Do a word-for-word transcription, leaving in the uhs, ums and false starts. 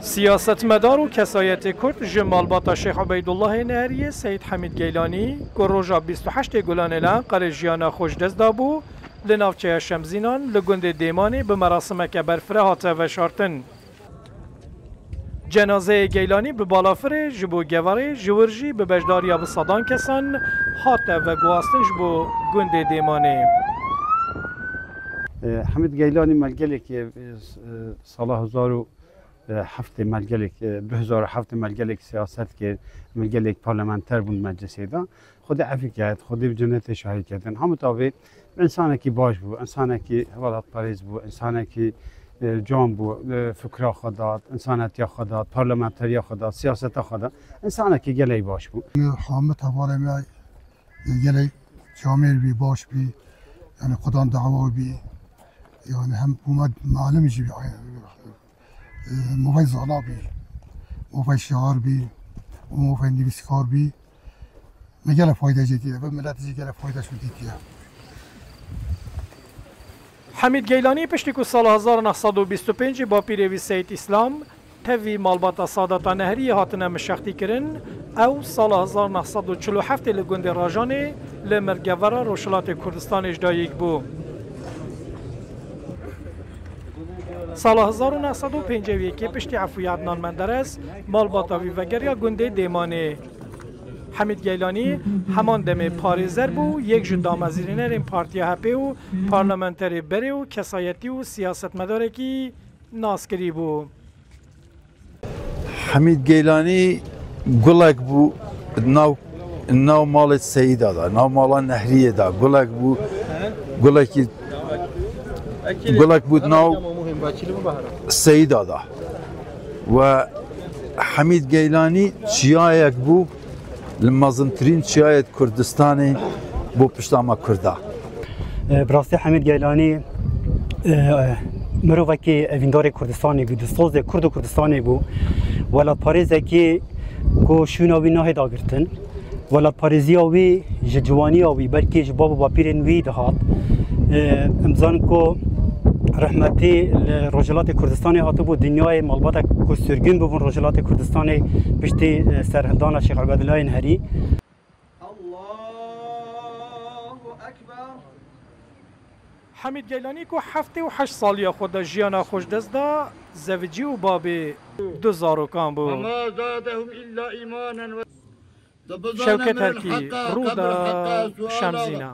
Siyasetmedar û kesayetê Kurd ji malbata Şêx Ubeydullahê Nehriyê Seyîd Hemîd Geylanî, ku roja bîst û heştê Gulanê li Enqerê jiyana xwe ji dest dabû, li navçeya Şemzînan li gundê Dêmanê bi merasimeke berfireh hate veşartin. Cenazeyê Geylanî bi balafirê ji bo Geverê, ji wir jî bi beşdariya bi sedan kesan hate veguhastin ji bo gundê Dêmanê. E, Hemîd Geylanî me li gelekî, e, s-, e, sala hezar û heftê me li gelek, e, du hezar û heftê me li gelek siyaset kir, me li gelek parlamenter bûn meclisê de. Xwedê efî ket, Xwedê bi cenetê şahî kedin. Hemû tavê insanekî baş bû, insanekî welatparêz bû, insanekî, e, can bû, e, fikra xwe dat, insanetiya xwe dat, parlamenteriya xwe dat, siyaseta xwe dat. Insanekî gelek baş bû. Hamid hevalê me gelek camêr bî, baş bî, yani xudan dawa bî. Yani hem hûme malim jî bî, e, movay zana bî, movay şiar bî, û movay nivîskar bî. Me gelek fayda jê dîtiye, vê miletê jî gelek fayda jê dîtiye. Hemîd Geylanî piştî ku sala hezar neh sed û bîst û pêncî bapîrê wî Seyîd Îslam tevî malbata Sadeta Nehriyê hatine mişextîkirin, ew sala hezar neh sed û çil û heftê li gundê Rajanê li Mirgevera Rojhilatê Kurdistanê ji dayik bû. Sala hezar û neh sed û pêncî û yekê piştî Efûyê Ednan Menderes, malbata wî vegeriya gundê Dêmanê. Hemîd Geylanî heman demê parêzer bû, yek ji damezrînerên Partiya H P û parlamenterê berê û kesayetî û siyasetmedarekî naskirî bû. Hemîd Geylanî gulek bû nav, nav malê Seyîda de, nav mala Nehriyê de. Gulek bû, gulekî, gulek bû nav Seyîda de. We Hemîd Geylanî çiyayek bû, li mezintirîn çiyayê Kurdistanê bo pişta me Kurda. Bi rastî Hemîd Geylanî mirovekî evîndarê Kurdistanê bû, distozê Kurd û Kurdistanê bû. Welatparêzekî ku şûna wî nahê dagirtin. Welatparêziya wî ji ciwaniya wî, belkî ji bav û bapîrên wî dihat. Em zanin ku rehmetî li Rojhilatê Kurdistanê hatibû dinyayê, malbatek ku sirgûn bibûn Rojhilatê Kurdistanê piştî serhildana Şêx Ubedullayê Nehrî. Allahu Ekber. Hemîd Geylanî ku heftê û heşt saliya xwe de jiyana xwe ji dest da, zevicî û babê du zarokan bû. وما زادهم إلا إيمانا و Şewket Herkî, Rûda Şemzîna.